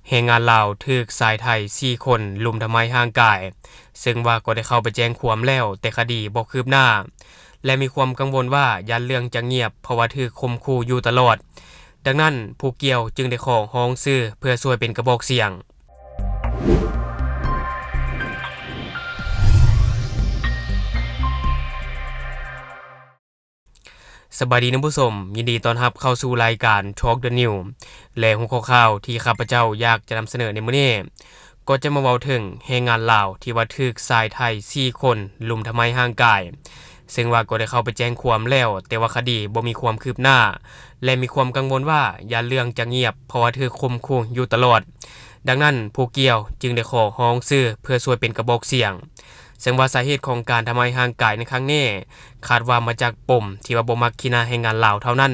ແຮງງານລາວຖືກຊາຍໄທສີ່ຄົນລຸມທຳຮ້າຍຮ່າງກາຍ, ເຊິ່ງວ່າກໍໄດ້ເຂົ້າໄປແຈ້ງຄວາມແລ້ວ, ແຕ່ຄະດີບໍ່ຄືບໜ້າ ແລະ ມີຄວາມກັງວົນວ່າຢ້ານເລື່ອງຈະງຽບ, ເພາະວ່າຖືກຂົ່ມຂູ່ຢູ່ຕະຫຼອດ. ດັ່ງນັ້ນ, ຜູ້ກ່ຽວຈຶ່ງໄດ້ຂໍຮ້ອງສື່ເພື່ອຊ່ວຍເປັນກະບອກສຽງ. ສະບາຍດີທ່ານຜູ້ຊົມ, ຍິນດີຕ້ອນຮັບເຂົ້າສູ່ລາຍການ Talk the News ແລະ ຫົວຂໍ້ຂ່າວທີ່ຂ້າພະເຈົ້າຢາກຈະນຳສະເໜີໃນມື້ນີ້, ກໍຈະມາເວົ້າເຖິງແຮງງານລາວທີ່ວ່າຖືກຊາຍໄທສີ່ຄົນລຸມທຳຮ້າຍຮ່າງກາຍ, ເຊິ່ງວ່າກໍໄດ້ເຂົ້າໄປແຈ້ງຄວາມແລ້ວ, ແຕ່ວ່າຄະດີບໍ່ມີຄວາມຄືບໜ້າ ແລະ ມີຄວາມກັງວົນວ່າຢ້ານເລື່ອງຈະງຽບ, ເພາະວ່າຖືກຂົ່ມຂູ່ຢູ່ຕະຫຼອດ. ດັ່ງນັ້ນ, ຜູ້ກ່ຽວຈຶ່ງໄດ້ຂໍຮ້ອງສື່ເພື່ອຊ່ວຍເປັນກະບອກສຽງ. ເຊິ່ງວ່າສາເຫດຂອງການທຳຮ້າຍຮ່າງກາຍໃນຄັ້ງນີ້ ຄາດວ່າມາຈາກປົມທີ່ວ່າບໍ່ມັກຂີ້ໜ້າແຮງງານລາວເທົ່ານັ້ນ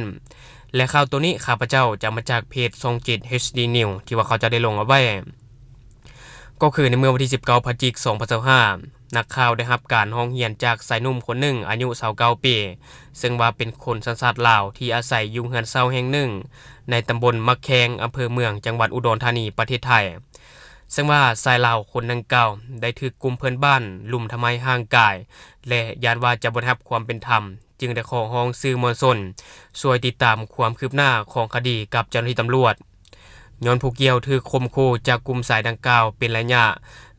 ແລະ ຂ່າວໂຕນີ້ຂ້າພະເຈົ້າຈະເອົາມາຈາກເພຈຊ່ອງເຈັດ ເອສ ດີ News ທີ່ວ່າເຂົາເຈົ້າໄດ້ລົງເອົາໄວ້. ກໍຄືໃນເມື່ອວັນທີສິບເກົ້າ ພະຈິກ ສອງພັນຊາວຫ້າ ນັກຂ່າວໄດ້ຮັບການຮ້ອງຮຽນຈາກຊາຍໜຸ່ມຄົນໜຶ່ງອາຍຸຊາວເກົ້າປີ ເຊິ່ງວ່າເປັນຄົນສັນຊາດລາວທີ່ອາໄສຢູ່ເຮືອນເຊົ່າແຫ່ງໜຶ່ງໃນຕຳບົນໝາກແຂ້ງ ອຳເພີເມືອງ ຈັງຫວັດອຸດອນທານີ ປະເທດໄທ. ເຊິ່ງວ່າຊາຍລາວຄົນດັ່ງກ່າວໄດ້ຖືກກຸ່ມເພື່ອນບ້ານລຸມທຳຮ້າຍຮ່າງກາຍ ແລະ ຢ້ານວ່າຈະບໍ່ໄດ້ຮັບຄວາມເປັນທຳ, ຈຶ່ງໄດ້ຂໍຮ້ອງສື່ມວນຊົນຊ່ວຍຕິດຕາມຄວາມຄືບໜ້າຂອງຄະດີກັບເຈົ້າໜ້າທີ່ຕຳຫຼວດ. ຍ້ອນຜູ້ກ່ຽວຖືກຂົ່ມຂູ່ຈາກກຸ່ມຊາຍດັ່ງກ່າວເປັນໄລຍະ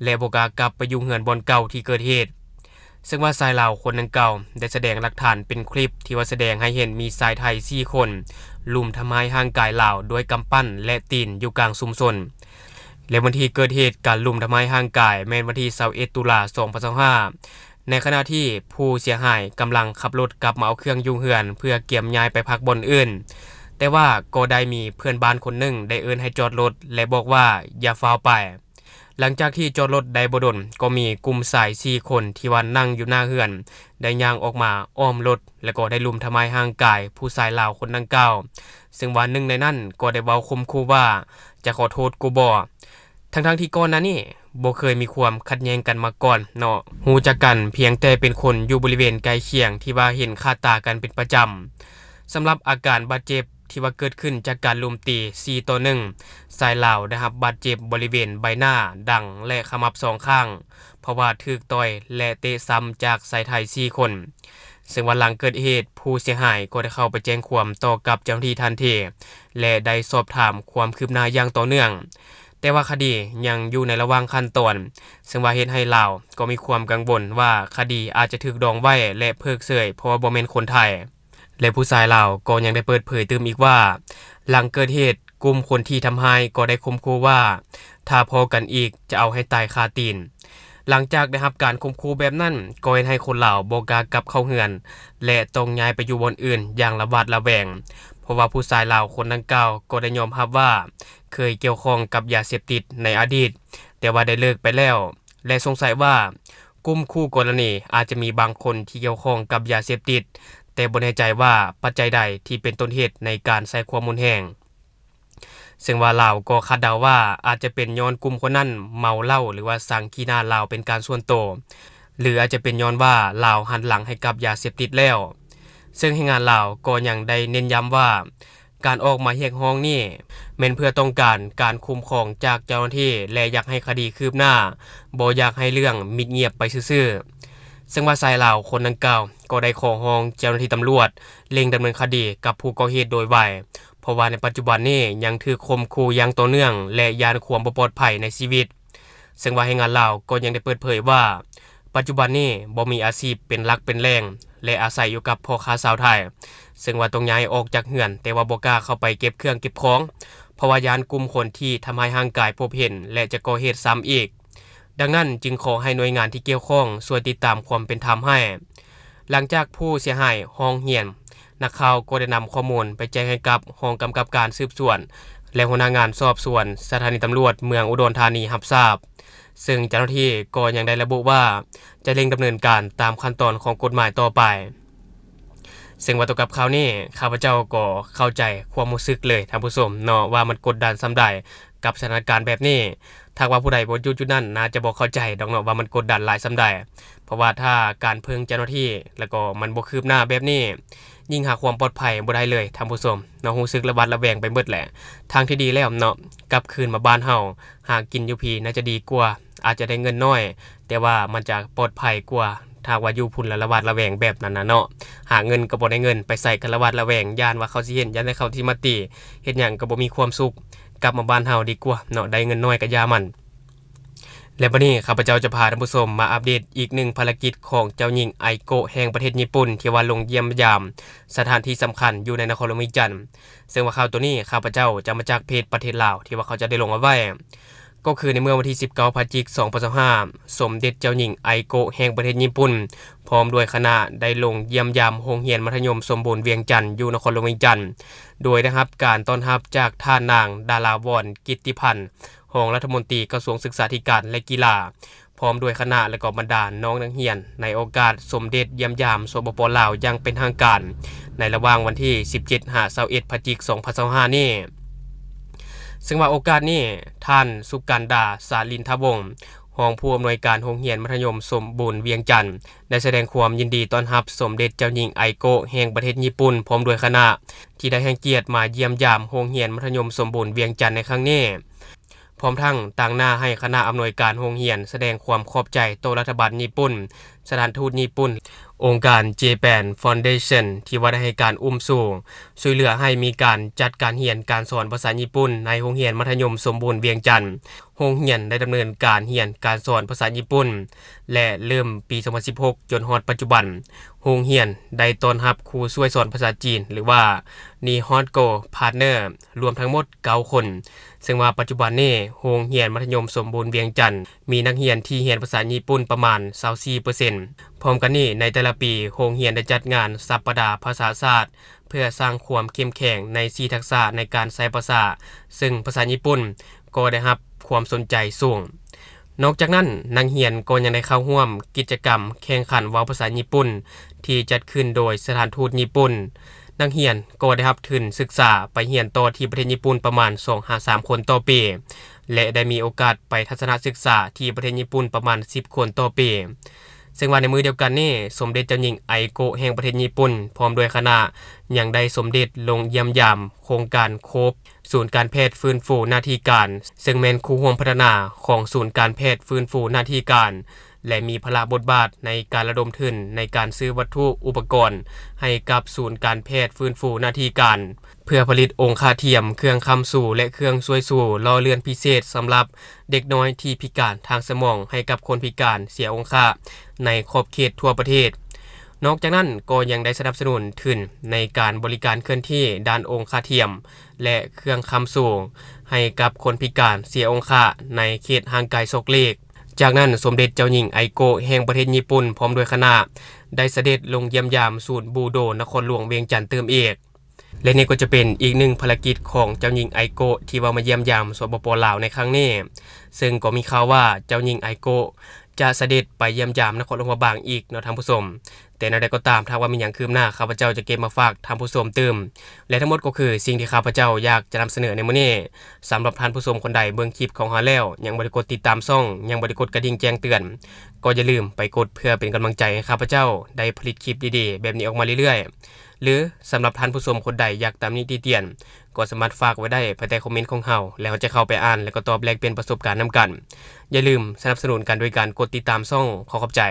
ແລະ ບໍ່ກ້າກັບໄປຢູ່ເຮືອນບ່ອນເກົ່າທີ່ເກີດເຫດ. ເຊິ່ງວ່າຊາຍລາວຄົນດັ່ງກ່າວໄດ້ສະແດງຫຼັກຖານເປັນຄລິບທີ່ວ່າສະແດງໃຫ້ເຫັນມີຊາຍໄທສີ່ຄົນລຸມທຳຮ້າຍຮ່າງກາຍລາວດ້ວຍກຳປັ້ນ ແລະ ຕີນຢູ່ກາງຊຸມຊົນ. ແລະ ວັນທີ່ເກີດເຫດການລຸມທຳຮ້າຍຮ່າງກາຍແມ່ນວັນທີຊາວເອັດ ຕຸລາ ສອງພັນຊາວຫ້າ ໃນຂະນະທີ່ຜູ້ເສຍຫາຍກຳລັງຂັບລົດກັບມາເອົາເຄື່ອງຢູ່ເຮືອນເພື່ອກຽມຍ້າຍໄປພັກບ່ອນອື່ນ, ແຕ່ວ່າກໍໄດ້ມີເພື່ອນບ້ານຄົນໜຶ່ງໄດ້ເອີ້ນໃຫ້ຈອດລົດ ແລະ ບອກວ່າຢ່າຟ້າວໄປ. ຫຼັງຈາກທີ່ຈອດລົດໄດ້ບໍ່ດົນ, ກໍມີກຸ່ມຊາຍສີ່ຄົນທີ່ວ່ານັ່ງຢູ່ໜ້າເຮືອນໄດ້ຍ່າງອອກມາອ້ອມລົດ ແລະ ກໍໄດ້ລຸມທຳຮ້າຍຮ່າງກາຍຜູ້ຊາຍລາວຄົນດັ່ງກ່າວ, ເຊິ່ງວ່າໜຶ່ງໃນນັ້ນກໍໄດ້ເວົ້າຂົ່ມຂູ່ວ່າ ຈະຂໍໂທດກູບໍ່? ທັງໆທີ່ກ່ອນໜ້ານີ້ບໍ່ເຄີຍມີຄວາມຂັດແຍ່ງກັນມາກ່ອນເນາະ, ຮູ້ຈັກກັນພຽງແຕ່ເປັນຄົນຢູ່ບໍລິເວນໃກ້ຄຽງທີ່ວ່າເຫັນຂາດຕາກັນເປັນປະຈຳ. ສຳລັບອາການບາດເຈັບ ທີ່ວ່າເກີດຂຶ້ນຈາກການລຸມຕີສີ່ຕໍ່ໜຶ່ງ, ຊາຍລາວໄດ້ຮັບບາດເຈັບບໍລິເວນໃບໜ້າ, ດັງ ແລະ ຂະໝັບສອງຂ້າງ, ເພາະວ່າຖືກຕ່ອຍ ແລະ ເຕະຊ້ຳຈາກຊາຍໄທສີ່ຄົນ. ເຊິ່ງວ່າຫຼັງເກີດເຫດ, ຜູ້ເສຍຫາຍກໍໄດ້ເຂົ້າໄປແຈ້ງຄວາມຕໍ່ກັບເຈົ້າໜ້າທີ່ທັນທີ ແລະ ໄດ້ສອບຖາມຄວາມຄືບໜ້າຢ່າງຕໍ່ເນື່ອງ, ແຕ່ວ່າຄະດີຍັງຢູ່ໃນລະຫວ່າງຂັ້ນຕອນ, ເຊິ່ງວ່າເຮັດໃຫ້ລາວກໍມີຄວາມກັງວົນວ່າຄະດີອາດຈະຖືກດອງໄວ້ ແລະ ເພີກເສີຍ ເພາະວ່າບໍ່ແມ່ນຄົນໄທ. ແລະ ຜູ້ຊາຍລາວກໍຍັງໄດ້ເປີດເຜີຍຕື່ມອີກວ່າ, ຫຼັງເກີດເຫດ, ກຸ່ມຄົນທີ່ທຳຮ້າຍກໍໄດ້ຂົ່ມຂູ່ວ່າ ຖ້າພໍ້ກັນອີກຈະເອົາໃຫ້ຕາຍຄາຕີນ. ຫຼັງຈາກໄດ້ຮັບການຂົ່ມຂູ່ແບບນັ້ນ, ກໍເຮັດໃຫ້ຄົນລາວບໍ່ກ້າກັບເຂົ້າເຮືອນ ແລະ ຕ້ອງຍ້າຍໄປຢູ່ບ່ອນອື່ນຢ່າງລະຫວາດລະແວງ, ເພາະວ່າຜູ້ຊາຍລາວຄົນດັ່ງກ່າວກໍໄດ້ຍອມຮັບວ່າເຄີຍກ່ຽວຂ້ອງກັບຢາເສບຕິດໃນອະດີດ, ແຕ່ວ່າໄດ້ເລີກໄປແລ້ວ ແລະ ສົງໄສວ່າກຸ່ມຄູ່ກໍລະນີອາດຈະມີບາງຄົນທີ່ກ່ຽວຂ້ອງກັບຢາເສບຕິດ, ແຕ່ບໍ່ແນ່ໃຈວ່າປັດໄຈໃດທີ່ເປັນຕົ້ນເຫດໃນການໃຊ້ຄວາມຮຸນແຮງ. ເຊິ່ງວ່າລາວກໍຄາດເດົາວ່າອາດຈະເປັນຍ້ອນກຸ່ມຄົນນັ້ນເມົາເຫຼົ້າ ຫຼືວ່າຊັງຂີ້ໜ້າລາວເປັນການສ່ວນໂຕ, ຫຼືອາດຈະເປັນຍ້ອນວ່າລາວຫັນຫຼັງໃຫ້ກັບຢາເສບຕິດແລ້ວ. ເຊິ່ງແຮງງານລາວກໍຍັງໄດ້ເນັ້ນຢ້ຳວ່າ ການອອກມາຮຽກຮ້ອງນີ້ແມ່ນເພື່ອຕ້ອງການການຄຸ້ມຄອງຈາກເຈົ້າໜ້າທີ່ ແລະ ຢາກໃຫ້ຄະດີຄືບໜ້າ, ບໍ່ຢາກໃຫ້ເລື່ອງມິດງຽບໄປຊື່ໆ. ເຊິ່ງວ່າຊາຍລາວຄົນດັ່ງກ່າວກໍໄດ້ຂໍຮ້ອງເຈົ້າໜ້າທີ່ຕຳຫຼວດເລັ່ງດຳເນີນຄະດີກັບຜູ້ກໍ່ເຫດໂດຍໄວ, ເພາະວ່າໃນປັດຈຸບັນນີ້ຍັງຖືກຂົ່ມຂູ່ຢ່າງຕໍ່ເນື່ອງ ແລະ ຢ້ານຄວາມບໍ່ປອດໄພໃນຊີວິດ. ເຊິ່ງວ່າແຮງງານລາວກໍຍັງໄດ້ເປີດເຜີຍວ່າ ປັດຈຸບັນນີ້ບໍ່ມີອາຊີບເປັນຫຼັກເປັນແຫຼ່ງ ແລະ ອາໄສຢູ່ກັບພໍ່ຄ້າຊາວໄທ, ເຊິ່ງວ່າຕ້ອງຍ້າຍອອກຈາກເຮືອນ ແຕ່ວ່າບໍ່ກ້າເຂົ້າໄປເກັບເຄື່ອງເກັບຂອງ ເພາະວ່າຢ້ານກຸ່ມຄົນທີ່ທຳຮ້າຍຮ່າງກາຍພົບເຫັນ ແລະ ຈະກໍ່ເຫດຊ້ຳອີກ. ດັ່ງນັ້ນຈຶ່ງຂໍໃຫ້ໜ່ວຍງານທີ່ກ່ຽວຂ້ອງຊ່ວຍຕິດຕາມຄວາມເປັນທຳໃຫ້. ຫຼັງຈາກຜູ້ເສຍຫາຍຮ້ອງຮຽນ, ນັກຂ່າວກໍໄດ້ນຳຂໍ້ມູນໄປແຈ້ງໃຫ້ກັບຫ້ອງກຳກັບການສືບສວນ ແລະ ຫົວໜ້າງານສອບສວນສະຖານີຕຳຫຼວດເມືອງອຸດອນທານີຮັບຊາບ. ເຊິ່ງເຈົ້າໜ້າທີ່ກໍຍັງໄດ້ລະບຸວ່າ ຈະເລັ່ງດຳເນີນການຕາມຂັ້ນຕອນຂອງກົດໝາຍຕໍ່ໄປ. ເຊິ່ງວ່າຕໍ່ກັບຂ່າວນີ້, ຂ້າພະເຈົ້າກໍເຂົ້າໃຈຄວາມຮູ້ສຶກເລີຍທ່ານຜູ້ຊົມເນາະ ວ່າມັນກົດດັນສ່ຳໃດ ກັບສະຖານະການແບບນີ້. ຖ້າວ່າຜູ້ໃດບໍ່ຢູ່ຈຸດນັ້ນ ໜ້າຈະບໍ່ເຂົ້າໃຈດອກເນາະ ວ່າມັນກົດດັນຫຼາຍສ່ຳໃດ. ເພາະວ່າຖ້າການເພິ່ງເຈົ້າໜ້າທີ່ ແລ້ວກໍມັນບໍ່ຄືບໜ້າແບບນີ້, ຍິ່ງຫາຄວາມປອດໄພບໍ່ໄດ້ເລີຍທ່ານຜູ້ຊົມເນາະ. ຮູ້ສຶກລະຫວາດລະແວງໄປໝົດແຫຼະ. ທາງທີ່ດີແລ້ວເນາະ ກັບຄືນມາບ້ານເຮົາ ຫາກິນຢູ່ພີ້ໜ້າຈະດີກວ່າ. ອາດຈະໄດ້ເງິນໜ້ອຍ ແຕ່ວ່າມັນຈະປອດໄພກວ່າ ຖ້າວ່າຢູ່ພຸ້ນລະລະຫວາດລະແວງແບບນັ້ນນະເນາະ. ຫາເງິນກໍບໍ່ໄດ້ເງິນ, ໄປໃສກໍລະຫວາດລະແວງ, ຢ້ານວ່າເຂົາຊິເຫັນ, ຢ້ານວ່າເຂົາຊິມາຕີ, ເຮັດຫຍັງກໍບໍ່ມີຄວາມສຸກ. ກັບມາບ້ານເຮົາດີກວ່າເນາະ, ໄດ້ເງິນໜ້ອຍກໍຢ່າມັນ. ແລະ ບັດນີ້ຂ້າພະເຈົ້າຈະພາທ່ານຜູ້ຊົມມາອັບເດດອີກໜຶ່ງພາລະກິດຂອງເຈົ້າຍິງໄອໂກະແຫ່ງປະເທດຍີ່ປຸ່ນ ທີ່ວ່າລົງຢ້ຽມຢາມສະຖານທີ່ສຳຄັນຢູ່ໃນນະຄອນຫຼວງວຽງຈັນ. ເຊິ່ງວ່າຂ່າວໂຕນີ້ຂ້າພະເຈົ້າຈະມາຈາກເພຈປະເທດລາວ ທີ່ວ່າເຂົາເຈົ້າໄດ້ລົງເອົາໄວ້. ກໍຄືໃນເມື່ອວັນທີສິບເກົ້າ ພະຈິກ ສອງພັນຊາວຫ້າ ສົມເດັດເຈົ້າຍິງໄອໂກະແຫ່ງປະເທດຍີ່ປຸ່ນ ພ້ອມດ້ວຍຄະນະໄດ້ລົງຢ້ຽມຢາມໂຮງຮຽນມັດທະຍົມສົມບູນວຽງຈັນ ຢູ່ນະຄອນຫຼວງວຽງຈັນ ໂດຍໄດ້ຮັບການຕ້ອນຮັບຈາກທ່ານນາງ ດາລາວອນ ກິດຕິພັນ ຮອງລັດຖະມົນຕີກະຊວງສຶກສາທິການ ແລະ ກິລາ ພ້ອມດ້ວຍຄະນະ ແລະ ກໍບັນດານ້ອງນັກຮຽນ ໃນໂອກາດສົມເດັດຢ້ຽມຢາມ ສປປ ລາວ ຢ່າງເປັນທາງການ ໃນລະຫວ່າງວັນທີສິບເຈັດ ຫາ ຊາວເອັດ ພະຈິກ ສອງພັນຊາວຫ້ານີ້. ເຊິ່ງວ່າໂອກາດນີ້ ທ່ານ ສຸກັນດາ ສາລິນທະວົງ ຮອງຜູ້ອຳນວຍການໂຮງຮຽນມັດທະຍົມສົມບູນວຽງຈັນ ໄດ້ສະແດງຄວາມຍິນດີຕ້ອນຮັບສົມເດັດເຈົ້າຍິງໄອໂກະແຫ່ງປະເທດຍີ່ປຸ່ນ ພ້ອມດ້ວຍຄະນະ ທີ່ໄດ້ໃຫ້ກຽດມາຢ້ຽມຢາມໂຮງຮຽນມັດທະຍົມສົມບູນວຽງຈັນໃນຄັ້ງນີ້. ພ້ອມທັງຕາງໜ້າໃຫ້ຄະນະອຳນວຍການໂຮງຮຽນສະແດງຄວາມຂອບໃຈຕໍ່ລັດຖະບານຍີ່ປຸ່ນ, ສະຖານທູດຍີ່ປຸ່ນ, ອົງການ Japan Foundation ທີ່ວ່າໄດ້ໃຫ້ການອຸ້ມຊູ ຊ່ວຍເຫຼືອໃຫ້ມີການຈັດການຮຽນການສອນພາສາຍີ່ປຸ່ນໃນໂຮງຮຽນມັດທະຍົມສົມບູນວຽງຈັນ. ໂຮງຮຽນໄດ້ດຳເນີນການຮຽນການສອນພາສາຍີ່ປຸ່ນ ແລະ ເລີ່ມປີສອງພັນສິບຫົກ ຈົນຮອດປັດຈຸບັນ, ໂຮງຮຽນໄດ້ຕ້ອນຮັບຄູຊ່ວຍສອນພາສາຈີນ ຫຼືວ່າ Nihongo Partner ລວມທັງໝົດເກົ້າຄົນ, ເຊິ່ງວ່າປັດຈຸບັນນີ້ ໂຮງຮຽນມັດທະຍົມສົມບູນວຽງຈັນ ມີນັກຮຽນທີ່ຮຽນພາສາຍີ່ປຸ່ນປະມານຊາວສີ່ເປີເຊັນ. ພ້ອມກັນນີ້ ໃນແຕ່ລະປີ ໂຮງຮຽນໄດ້ຈັດງານສັບປະດາພາສາຊາດ ເພື່ອສ້າງຄວາມເຂັ້ມແຂງໃນສີ່ທັກສະໃນການໃຊ້ພາສາ, ເຊິ່ງພາສາຍີ່ປຸ່ນກໍໄດ້ຮັບຄວາມສົນໃຈສູງ. ນອກຈາກນັ້ນ, ນັກຮຽນກໍຍັງໄດ້ເຂົ້າຮ່ວມກິດຈະກຳແຂ່ງຂັນເວົ້າພາສາຍີ່ປຸ່ນ ທີ່ຈັດຂຶ້ນໂດຍສະຖານທູດຍີ່ປຸ່ນ. ນັກຮຽນກໍໄດ້ຮັບທຶນສຶກສາໄປຮຽນຕໍ່ທີ່ປະເທດຍີ່ປຸ່ນປະມານສອງຫາສາມຄົນຕໍ່ປີ ແລະ ໄດ້ມີໂອກາດໄປທັດສະນະສຶກສາທີ່ປະເທດຍີ່ປຸ່ນປະມານສິບຄົນຕໍ່ປີ. ເຊິ່ງວ່າໃນມື້ດຽວກັນນີ້, ສົມເດັດເຈົ້າຍິງໄອໂກະແຫ່ງປະເທດຍີ່ປຸ່ນ ພ້ອມດ້ວຍຄະນະ ຍັງໄດ້ສົມເດັດລົງຢ້ຽມຢາມໂຄງການໂຄບ ສູນການແພດຟື້ນຟູໜ້າທີ່ການ, ເຊິ່ງແມ່ນຄູ່ຮ່ວມພັດທະນາຂອງສູນການແພດຟື້ນຟູໜ້າທີ່ການ ແລະ ມີພາລະບົດບາດໃນການລະດົມທຶນໃນການຊື້ວັດຖຸອຸປະກອນໃຫ້ກັບສູນການແພດຟື້ນຟູໜ້າທີ່ການ ເພື່ອຜະລິດອົງຄະທຽມ, ເຄື່ອງຄ້ຳຊູ ແລະ ເຄື່ອງຊ່ວຍຊູຫຼໍ່ເລື່ອນພິເສດສຳລັບເດັກນ້ອຍທີ່ພິການທາງສະໝອງໃຫ້ກັບຄົນພິການເສຍອົງຄະໃນຂອບເຂດທົ່ວປະເທດ. ນອກຈາກນັ້ນກໍຍັງໄດ້ສະໜັບສະໜູນທຶນໃນການບໍລິການເຄື່ອນທີ່ດ້ານອົງຄະທຽມ ແລະ ເຄື່ອງຄ້ຳຊູໃຫ້ກັບຄົນພິການເສຍອົງຄະໃນເຂດຫ່າງໄກສອກຫຼີກ. ຈາກນັ້ນ, ສົມເດັດເຈົ້າຍິງໄອໂກະແຫ່ງປະເທດຍີ່ປຸ່ນ ພ້ອມດ້ວຍຄະນະ ໄດ້ສະເດັດລົງຢ້ຽມຢາມສູນບູໂດນະຄອນຫຼວງວຽງຈັນຕື່ມອີກ. ແລະ ນີ້ກໍຈະເປັນອີກໜຶ່ງພາລະກິດຂອງເຈົ້າຍິງໄອໂກະ ທີ່ວ່າມາຢ້ຽມຢາມ ສປປ ລາວ ໃນຄັ້ງນີ້, ເຊິ່ງກໍມີຂ່າວວ່າເຈົ້າຍິງໄອໂກະຈະສະເດັດໄປຢ້ຽມຢາມນະຄອນຫຼວງພະບາງອີກເນາະທ່ານຜູ້ຊົມ. ແຕ່ແນວໃດກໍຕາມ, ຖ້າວ່າມີຫຍັງຄືບໜ້າ, ຂ້າພະເຈົ້າຈະເກັບມາຝາກທ່ານຜູ້ຊົມຕື່ມ. ແລະ ທັງໝົດກໍຄືສິ່ງທີ່ຂ້າພະເຈົ້າຢາກຈະນຳສະເໜີໃນມື້ນີ້. ສຳລັບທ່ານຜູ້ຊົມຄົນໃດເບິ່ງຄລິບຂອງເຮົາແລ້ວ ຍັງບໍ່ໄດ້ກົດຕິດຕາມຊ່ອງ, ຍັງບໍ່ໄດ້ກົດກະດິ່ງແຈ້ງເຕືອນ, ກໍຢ່າລືມໄປກົດເພື່ອເປັນກຳລັງໃຈໃຫ້ຂ້າພະເຈົ້າໄດ້ຜະລິດຄລິບດີໆແບບນີ້ອອກມາເລື້ອຍໆ. ຫຼື ສຳລັບທ່ານຜູ້ຊົມຄົນໃດຢາກຕຳໜິຕິຕຽນ, ກໍສາມາດຝາກໄວ້ໄດ້ພາຍໃຕ້ຄອມເມັນຂອງເຮົາ, ແລ້ວເຮົາຈະຂົ້າໄປອ່ານ ແລະ ກໍຕອບແລກປ່ຽນປະສົບການນຳກັນ. ຢ່າລືມສະໜັບສະໜູນກັນໂດຍການກົດຕິດຕາມຊ່ອງ. ຂໍຂອບໃຈ.